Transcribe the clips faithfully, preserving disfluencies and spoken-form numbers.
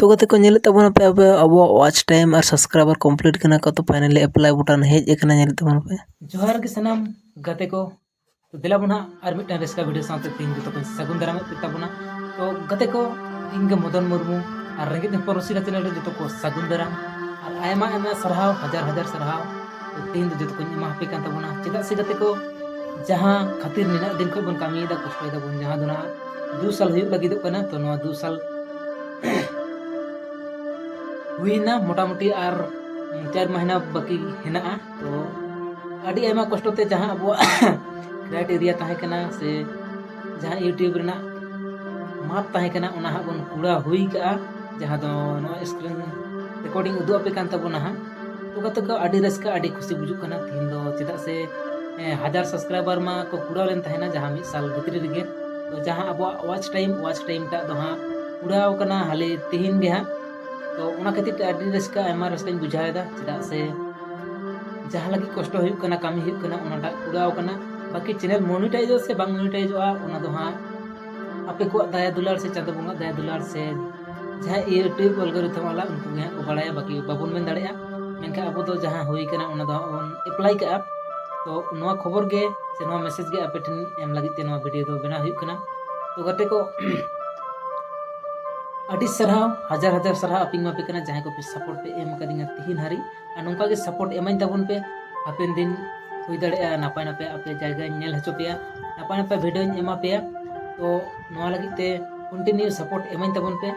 ᱛᱚ ᱜᱟᱛᱮ ᱠᱚ, ᱧᱮᱞᱮᱫ ᱛᱟᱵᱚᱱᱟᱯᱮ ᱟᱵᱚ, ᱟᱵᱚᱣᱟᱜ watch time ᱟᱨ subscriber complete ᱠᱟᱱᱟ ᱠᱚ᱾ ᱛᱚ finally apply button ᱦᱮᱡ ᱟᱠᱟᱱᱟ, ᱧᱮᱞᱮᱫ ᱛᱟᱵᱚᱱᱟᱯᱮ᱾ ᱡᱚᱦᱟᱨ ᱜᱮ ᱥᱟᱱᱟᱢ ᱜᱟᱛᱮ ᱠᱚ᱾ ᱛᱚ ᱫᱮᱞᱟ ᱵᱚᱱ ᱦᱟᱸᱜ ᱟᱨ ᱢᱤᱫᱴᱟᱝ ᱨᱟᱹᱥᱠᱟᱹ video ᱥᱟᱶᱛᱮ ᱛᱮᱦᱮᱧ ᱡᱚᱛᱚ ᱠᱚᱧ ᱥᱟᱹᱜᱩᱱ ᱫᱟᱨᱟᱢᱮᱫ ᱯᱮ ᱛᱟᱵᱚᱱᱟ᱾ ᱛᱚ ᱜᱟᱛᱮ ᱠᱚ, ᱤᱧ ᱜᱮ ᱢᱚᱫᱚᱱ ᱢᱩᱨᱢᱩ ᱟᱨ ᱨᱮᱸᱜᱮᱡ ᱦᱚᱯᱚᱱ ᱨᱩᱥᱤᱠᱟ channel ᱨᱮ ᱡᱚᱛᱚ ᱠᱚ ᱥᱟᱹᱜᱩᱱ ᱫᱟᱨᱟᱢ ᱟᱨ ᱟᱭᱢᱟ ᱟᱭᱢᱟ ᱥᱟᱨᱦᱟᱣ, ᱦᱟᱡᱟᱨ ᱦᱟᱡᱟᱨ ᱥᱟᱨᱦᱟᱣ᱾ ᱛᱚ ᱛᱮᱦᱮᱧ ᱫᱚ ᱡᱚᱛᱚ ᱠᱚᱧ ᱮᱢᱟ ᱯᱮ ᱠᱟᱱ ᱛᱟᱵᱚᱱᱟ᱾ ᱪᱮᱫᱟᱜ ᱥᱮ ᱜᱟᱛᱮ ᱠᱚ, ᱡᱟᱦᱟᱸ ᱠᱷᱟᱹᱛᱤᱨ ᱱᱤᱱᱟᱹᱜ ᱫᱤᱱ ᱠᱷᱚᱱ ᱵᱚᱱ ᱠᱟᱹᱢᱤᱭᱮᱫᱟ, ᱠᱚᱥᱴᱚᱭ ᱫᱟᱵᱚᱱ, ᱡᱟᱦᱟᱸ ᱫᱚ ᱱᱟᱦᱟᱜ ᱫᱩ ᱥᱟᱞ ᱦᱩᱭᱩᱜ ᱞᱟᱹᱜᱤᱫᱚᱜ ᱠᱟᱱᱟ, ᱛᱚ ᱱᱚᱣᱟ ᱫᱩ ᱥᱟᱞ ᱦᱩᱭᱱᱟ ᱢᱚᱴᱟᱢᱩᱴᱤ, ᱟᱨ ᱪᱟᱨ ᱢᱟᱦᱱᱟ ᱵᱟᱹᱠᱤ ᱦᱮᱱᱟᱜᱼᱟ᱾ ᱛᱚ ᱟᱹᱰᱤ ᱟᱭᱢᱟ ᱠᱚᱥᱴᱚ ᱛᱮ ᱡᱟᱦᱟᱸ ᱟᱵᱚᱣᱟᱜ criteria ᱛᱟᱦᱮᱸ ᱠᱟᱱᱟ ᱥᱮ ᱡᱟᱦᱟᱸ YouTube ᱨᱮᱱᱟᱜ ᱢᱟᱯ ᱛᱟᱦᱮᱸ ᱠᱟᱱᱟ, ᱚᱱᱟ ᱦᱟᱸᱜ ᱵᱚᱱ ᱠᱩᱲᱟᱹ ᱦᱩᱭ ᱠᱟᱜᱼᱟ, ᱡᱟᱦᱟᱸ ᱫᱚ ᱱᱚᱣᱟ screen recording ᱩᱫᱩᱜ ᱟᱯᱮ ᱠᱟᱱ ᱛᱟᱵᱚᱱᱟ ᱦᱟᱸᱜ᱾ ᱛᱚ ᱜᱟᱛᱮ ᱠᱚ, ᱟᱹᱰᱤ ᱨᱟᱹᱥᱠᱟᱹ, ᱟᱹᱰᱤ ᱠᱩᱥᱤ ᱵᱩᱡᱩᱜ ᱠᱟᱱᱟ ᱛᱮᱦᱮᱧ ᱫᱚ, ᱪᱮᱫᱟᱜ ᱥᱮ ᱮᱸ, ᱦᱟᱡᱟᱨ subscriber ᱢᱟ ᱠᱚ ᱠᱩᱲᱟᱹᱣ ᱞᱮᱱ ᱛᱟᱦᱮᱱᱟ ᱡᱟᱦᱟᱸ ᱢᱤᱫ ᱥᱟᱞ ᱵᱷᱤᱛᱨᱤ ᱨᱮᱜᱮ᱾ ᱛᱚ ᱡᱟᱦᱟᱸ ᱟᱵᱚᱣᱟᱜ watch time, watch time ᱴᱟᱜ ᱫᱚ ᱦᱟᱸᱜ ᱠᱩᱲᱟᱹᱣ ᱠᱟᱱᱟ ᱦᱟᱞᱮ ᱛᱮᱦᱮᱧ ᱜᱮ ᱦᱟᱸᱜ᱾ ᱛᱚ ᱚᱱᱟ ᱠᱷᱟᱹᱛᱤᱨ ᱛᱮ ᱟᱹᱰᱤ ᱨᱟᱹᱥᱠᱟᱹ, ᱟᱭᱢᱟ ᱨᱟᱹᱥᱠᱟᱹᱧ ᱵᱩᱡᱷᱟᱹᱣ ᱮᱫᱟ, ᱪᱮᱫᱟᱜ ᱥᱮ ᱡᱟᱦᱟᱸ ᱞᱟᱹᱜᱤᱫ ᱠᱚᱥᱴᱚ ᱦᱩᱭᱩᱜ ᱠᱟᱱᱟ, ᱠᱟᱹᱢᱤ ᱦᱩᱭᱩᱜ ᱠᱟᱱᱟ, ᱚᱱᱟᱴᱟᱜ ᱠᱩᱲᱟᱹᱣ ᱠᱟᱱᱟ᱾ ᱵᱟᱹᱠᱤ channel monetizeᱚᱜ ᱥᱮ ᱵᱟᱝ monetizeᱚᱜᱼᱟ, ᱚᱱᱟ ᱫᱚ ᱦᱟᱸᱜ ᱟᱯᱮ ᱠᱚᱣᱟᱜ ᱫᱟᱭᱟ ᱫᱩᱞᱟᱹᱲ ᱥᱮ ᱪᱟᱸᱫᱳ ᱵᱚᱸᱜᱟ ᱫᱟᱭᱟ ᱫᱩᱞᱟᱹᱲ ᱥᱮ ᱡᱟᱦᱟᱸᱭ YouTube algorithm ᱣᱟᱞᱟ, ᱩᱱᱠᱩ ᱜᱮ ᱦᱟᱸᱜ ᱠᱚ ᱵᱟᱲᱟᱭᱟ, ᱵᱟᱹᱠᱤ ᱵᱟᱵᱚᱱ ᱢᱮᱱ ᱫᱟᱲᱮᱭᱟᱜᱼᱟ᱾ ᱢᱮᱱᱠᱷᱟᱱ ᱟᱵᱚ ᱫᱚ ᱡᱟᱦᱟᱸ ᱦᱩᱭ ᱠᱟᱱᱟ, ᱚᱱᱟ ᱫᱚ ᱦᱟᱸᱜ ᱵᱚᱱ apply ᱠᱟᱜᱼᱟ᱾ ᱛᱚ ᱱᱚᱣᱟ ᱠᱷᱚᱵᱚᱨ ᱜᱮ ᱥᱮ ᱱᱚᱣᱟ message ᱜᱮ ᱟᱯᱮ ᱴᱷᱮᱱ ᱮᱢ ᱞᱟᱹᱜᱤᱫ ᱛᱮ ᱱᱚᱣᱟ video ᱫᱚ ᱵᱮᱱᱟᱣ ᱦᱩᱭᱩᱜ ᱠᱟᱱᱟ᱾ ᱛᱚ ᱜᱟᱛᱮ ᱠᱚ, ᱟᱹᱰᱤ ᱥᱟᱨᱦᱟᱣ, ᱦᱟᱡᱟᱨ ᱦᱟᱡᱟᱨ ᱥᱟᱨᱦᱟᱣ ᱟᱯᱮᱧ ᱮᱢᱟ ᱯᱮ ᱠᱟᱱᱟ, ᱡᱟᱦᱟᱸᱭ ᱠᱚᱯᱮ support ᱯᱮ ᱮᱢ ᱟᱠᱟᱫᱤᱧᱟ ᱛᱤᱦᱤᱧ ᱦᱟᱹᱨᱤᱡ, ᱟᱨ ᱱᱚᱝᱠᱟ ᱜᱮ support ᱮᱢᱟᱹᱧ ᱛᱟᱵᱚᱱ ᱯᱮ᱾ ᱦᱟᱯᱮᱱ ᱫᱤᱱ ᱦᱩᱭ ᱫᱟᱲᱮᱭᱟᱜᱼᱟ, ᱱᱟᱯᱟᱭ ᱱᱟᱯᱟᱭ ᱟᱯᱮ ᱡᱟᱭᱜᱟᱧ ᱧᱮᱞ ᱦᱚᱪᱚ ᱯᱮᱭᱟ, ᱱᱟᱯᱟᱭ ᱱᱟᱯᱟᱭ videoᱧ ᱮᱢᱟ ᱯᱮᱭᱟ᱾ ᱛᱚ ᱱᱚᱣᱟ ᱞᱟᱹᱜᱤᱫ ᱛᱮ continue support ᱮᱢᱟᱹᱧ ᱛᱟᱵᱚᱱ ᱯᱮ,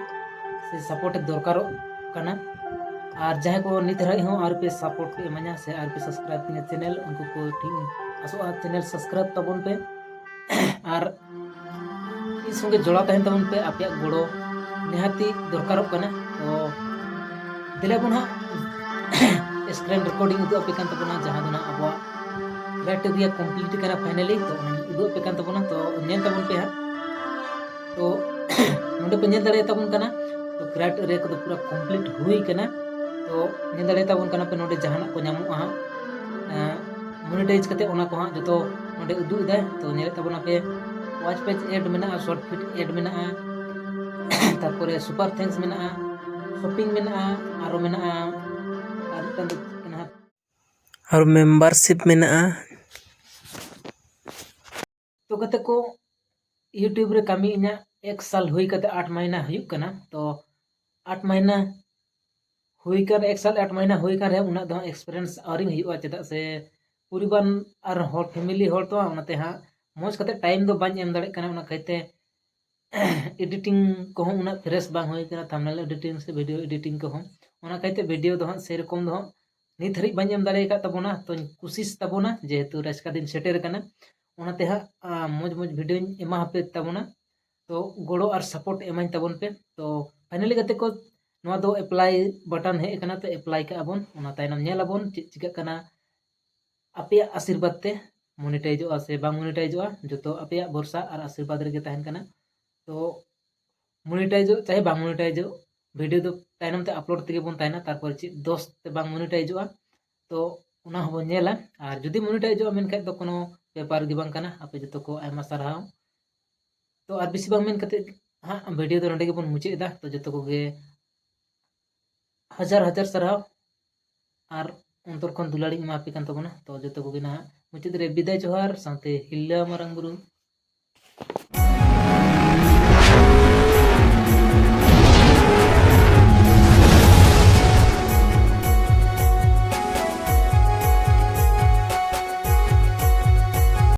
ᱥᱮ support ᱫᱚᱨᱠᱟᱨᱚᱜ ᱠᱟᱱᱟ᱾ ᱟᱨ ᱡᱟᱦᱟᱸᱭ ᱠᱚ ᱱᱤᱛ ᱦᱟᱹᱨᱤᱡ ᱦᱚᱸ ᱟᱹᱣᱨᱤ ᱯᱮ support ᱯᱮ ᱮᱢᱟᱹᱧᱟ ᱥᱮ ᱟᱹᱣᱨᱤ ᱯᱮ subscribe ᱛᱤᱧᱟᱹ channel, ᱩᱱᱠᱩ ᱠᱚ ᱴᱷᱤᱠ ᱟᱥᱚᱜᱼᱟ channel subscribe ᱛᱟᱵᱚᱱ ᱯᱮ᱾ ᱟᱨ ᱤᱧ ᱥᱚᱸᱜᱮ ᱡᱚᱲᱟᱣ ᱛᱟᱦᱮᱱ ᱛᱟᱵᱚᱱ ᱯᱮ, ᱟᱯᱮᱭᱟᱜ ᱜᱚᱲᱚ ᱱᱤᱦᱟᱹᱛᱤ ᱫᱚᱨᱠᱟᱨᱚᱜ ᱠᱟᱱᱟ᱾ ᱛᱚ ᱫᱮᱞᱟ ᱵᱚᱱ ᱦᱟᱸᱜ screen recording ᱩᱫᱩᱜ ᱟᱯᱮ ᱠᱟᱱ ᱛᱟᱵᱚᱱᱟ, ᱡᱟᱦᱟᱸ ᱫᱚ ᱱᱟᱜ ᱟᱵᱚᱣᱟᱜ criteria complete ᱠᱟᱱᱟ finally᱾ ᱛᱚ ᱚᱱᱟᱧ ᱩᱫᱩᱜ ᱟᱯᱮ ᱠᱟᱱ ᱛᱟᱵᱚᱱᱟ, ᱛᱚ ᱧᱮᱞ ᱛᱟᱵᱚᱱ ᱯᱮ ᱦᱟᱸᱜ᱾ ᱛᱚ ᱱᱚᱰᱮ ᱯᱮ ᱧᱮᱞ ᱫᱟᱲᱮᱭᱟᱛᱟ ᱵᱚᱱ ᱠᱟᱱᱟ, ᱛᱚ criteria ᱠᱚᱫᱚ ᱯᱩᱨᱟᱹ complete ᱦᱩᱭ ᱠᱟᱱᱟ᱾ ᱛᱚ ᱧᱮᱞ ᱫᱟᱲᱮᱭᱟᱛᱟ ᱵᱚᱱ ᱠᱟᱱᱟ ᱯᱮ, ᱱᱚᱰᱮ ᱡᱟᱦᱟᱱᱟᱜ ᱠᱚ ᱧᱟᱢᱚᱜᱼᱟ ᱦᱟᱸᱜ, ᱮᱸ, monetize ᱠᱟᱛᱮ ᱚᱱᱟ ᱠᱚ ᱦᱟᱸᱜ ᱡᱚᱛᱚ ᱱᱚᱰᱮ ᱩᱫᱩᱜ ᱮᱫᱟᱭ᱾ ᱛᱚ ᱧᱮᱞᱮᱫ ᱛᱟᱵᱚᱱᱟ ᱯᱮ, watch page ad ᱢᱮᱱᱟᱜᱼᱟ, short feed ad ᱢᱮᱱᱟᱜᱼᱟ, ᱛᱟᱨᱯᱚᱨᱮ super thanks ᱢᱮᱱᱟᱜᱼᱟ, ᱥᱚᱯᱤᱝ ᱢᱮᱱᱟᱜᱼᱟ, ᱟᱨᱚ ᱢᱮᱱᱟᱜᱼᱟ ᱟᱨ ᱢᱤᱫᱴᱟᱝ ᱫᱚ ᱪᱮᱫ ᱠᱟᱱᱟ? ᱟᱨ ᱢᱮᱢᱵᱟᱨᱥᱤᱯ ᱢᱮᱱᱟᱜᱼᱟ᱾ ᱛᱚ ᱜᱟᱛᱮ ᱠᱚ, YouTube ᱨᱮ ᱠᱟᱹᱢᱤ ᱤᱧᱟᱹᱜ ᱮᱠ ᱥᱟᱞ ᱦᱩᱭ ᱠᱟᱛᱮ ᱟᱴ ᱢᱟᱭᱱᱟ ᱦᱩᱭᱩᱜ ᱠᱟᱱᱟ᱾ ᱛᱚ ᱟᱴ ᱢᱟᱭᱱᱟ ᱦᱩᱭ ᱠᱟᱱ, ᱮᱠ ᱥᱟᱞ ᱟᱴ ᱢᱟᱭᱱᱟ ᱦᱩᱭ ᱠᱟᱱ ᱨᱮᱦᱚᱸ ᱩᱱᱟᱹᱜ ᱫᱚ ᱦᱟᱸᱜ ᱮᱠᱥᱯᱤᱨᱤᱭᱮᱱᱥ ᱟᱹᱣᱨᱤᱧ ᱦᱩᱭᱩᱜᱼᱟ, ᱪᱮᱫᱟᱜ ᱥᱮ ᱯᱚᱨᱤᱵᱟᱨ ᱟᱨ ᱦᱚᱲ, ᱯᱷᱮᱢᱤᱞᱤ ᱦᱚᱲ ᱛᱚ, ᱚᱱᱟᱛᱮ ᱦᱟᱸᱜ ᱢᱚᱡᱽ ᱠᱟᱛᱮ ᱴᱟᱭᱤᱢ ᱫᱚ ᱵᱟᱹᱧ ᱮᱢ ᱫᱟᱲᱮᱭᱟᱜ ᱠᱟᱱᱟ᱾ ᱚᱱᱟ ᱠᱟᱭᱛᱮ ᱮᱰᱤᱴᱤᱝ ᱠᱚᱦᱚᱸ ᱩᱱᱟᱹᱜ ᱯᱷᱨᱮᱥ ᱵᱟᱝ ᱦᱩᱭ ᱠᱟᱱᱟ, ᱛᱷᱟᱢᱵᱱᱮᱞ ᱮᱰᱤᱴᱤᱝ ᱥᱮ ᱵᱷᱤᱰᱤᱭᱳ ᱮᱰᱤᱴᱤᱝ ᱠᱚᱦᱚᱸ᱾ ᱚᱱᱟ ᱠᱟᱭᱛᱮ ᱵᱷᱤᱰᱤᱭᱳ ᱫᱚ ᱦᱟᱸᱜ ᱥᱮᱨᱚᱠᱚᱢ ᱫᱚ ᱦᱟᱸᱜ ᱱᱤᱛ ᱦᱟᱹᱨᱤᱡ ᱵᱟᱹᱧ ᱮᱢ ᱫᱟᱲᱮ ᱟᱠᱟᱫ ᱛᱟᱵᱚᱱᱟ᱾ ᱛᱚᱧ ᱠᱩᱥᱤᱥ ᱛᱟᱵᱚᱱᱟ, ᱡᱮᱦᱮᱛᱩ ᱨᱟᱡᱽᱠᱟ ᱫᱤᱱ ᱥᱮᱴᱮᱨ ᱟᱠᱟᱱᱟ, ᱚᱱᱟᱛᱮ ᱦᱟᱸᱜ ᱟᱸ, ᱢᱚᱡᱽ ᱢᱚᱡᱽ ᱵᱷᱤᱰᱤᱭᱳᱧ ᱮᱢᱟ ᱦᱟᱯᱮ ᱛᱟᱵᱚᱱᱟ᱾ ᱛᱚ ᱜᱚᱲᱚ ᱟᱨ ᱥᱟᱯᱳᱨᱴ ᱮᱢᱟᱹᱧ ᱛᱟᱵᱚᱱ ᱯᱮ᱾ ᱛᱚ ᱯᱷᱟᱭᱱᱟᱞᱤ ᱜᱟᱛᱮ ᱠᱚ, ᱱᱚᱣᱟ ᱫᱚ ᱮᱯᱞᱟᱭ ᱵᱟᱴᱚᱱ ᱦᱮᱡ ᱟᱠᱟᱱᱟ, ᱛᱚ ᱮᱯᱞᱟᱭ ᱠᱟᱜᱼᱟ ᱵᱚᱱ᱾ ᱚᱱᱟ ᱛᱟᱭᱱᱚᱢ ᱧᱮᱞ ᱟᱵᱚᱱ ᱪᱮᱫ ᱪᱤᱠᱟᱹᱜ ᱠᱟᱱᱟ, ᱟᱯᱮᱭᱟᱜ ᱟᱥᱤᱨᱵᱟᱫᱽ ᱛᱮ ᱢᱚᱱᱤᱴᱟᱭᱤᱡᱚᱜᱼᱟ ᱥᱮ ᱵᱟᱝ ᱢᱚᱱᱤᱴᱟᱭᱤᱡᱚᱜᱼᱟ, ᱡᱚᱛᱚ ᱟᱯᱮᱭᱟᱜ ᱵᱷᱚᱨᱥᱟ ᱟᱨ ᱟᱥᱤᱨᱵᱟᱫᱽ ᱨᱮᱜᱮ ᱛᱟᱦᱮᱱ ᱠᱟᱱᱟ᱾ ᱛᱚ ᱢᱚᱱᱤᱴᱟᱭᱤᱡᱚᱜ ᱪᱟᱦᱮ ᱵᱟᱝ ᱢᱚᱱᱤᱴᱟᱭᱤᱡᱚᱜ, ᱵᱷᱤᱰᱤᱭᱳ ᱫᱚ ᱛᱟᱭᱱᱚᱢ ᱛᱮ ᱟᱯᱞᱳᱰ ᱛᱮᱜᱮ ᱵᱚᱱ ᱛᱟᱦᱮᱱᱟ, ᱛᱟᱨᱯᱚᱨ ᱪᱮᱫ ᱫᱚᱥ ᱛᱮ ᱵᱟᱝ ᱢᱚᱱᱤᱴᱟᱭᱤᱡᱚᱜᱼᱟ, ᱛᱚ ᱚᱱᱟ ᱦᱚᱸᱵᱚᱱ ᱧᱮᱞᱟ᱾ ᱟᱨ ᱡᱩᱫᱤ ᱢᱚᱱᱤᱴᱟᱭᱤᱡᱚᱜᱼᱟ ᱢᱮᱱᱠᱷᱟᱡ ᱫᱚ ᱠᱳᱱᱳ ᱵᱮᱯᱟᱨ ᱜᱮ ᱵᱟᱝ ᱠᱟᱱᱟ᱾ ᱟᱯᱮ ᱡᱚᱛᱚ ᱠᱚ ᱟᱭᱢᱟ ᱥᱟᱨᱦᱟᱣ᱾ ᱛᱚ ᱟᱨ ᱵᱮᱥᱤ ᱵᱟᱝ ᱢᱮᱱ ᱠᱟᱛᱮ ᱦᱟᱸᱜ ᱵᱷᱤᱰᱤᱭᱳ ᱫᱚ ᱱᱚᱸᱰᱮ ᱜᱮᱵᱚᱱ ᱢᱩᱪᱟᱹᱫ ᱮᱫᱟ᱾ ᱛᱚ ᱡᱚᱛᱚ ᱠᱚᱜᱮ ᱦᱟᱡᱟᱨ ᱦᱟᱡᱟᱨ ᱥᱟᱨᱦᱟᱣ ᱟᱨ ᱚᱱᱛᱚᱨ ᱠᱷᱚᱱ ᱫᱩᱞᱟᱹᱲᱤᱧ ᱮᱢᱟ ᱯᱮ ᱠᱟᱱ ᱛᱟᱵᱚᱱᱟ᱾ ᱛᱚ ᱡᱚᱛᱚ ᱠᱚᱜᱮ ᱱᱟᱦᱟᱜ ᱢᱩᱪᱟᱹᱫ ᱨᱮ ᱵᱤᱫᱟᱹᱭ ᱡᱚᱦᱟᱨ ᱥᱟᱶᱛᱮ ᱦᱤᱞᱞᱟᱹ ᱢᱟᱨᱟᱝ ᱵᱩᱨᱩ᱾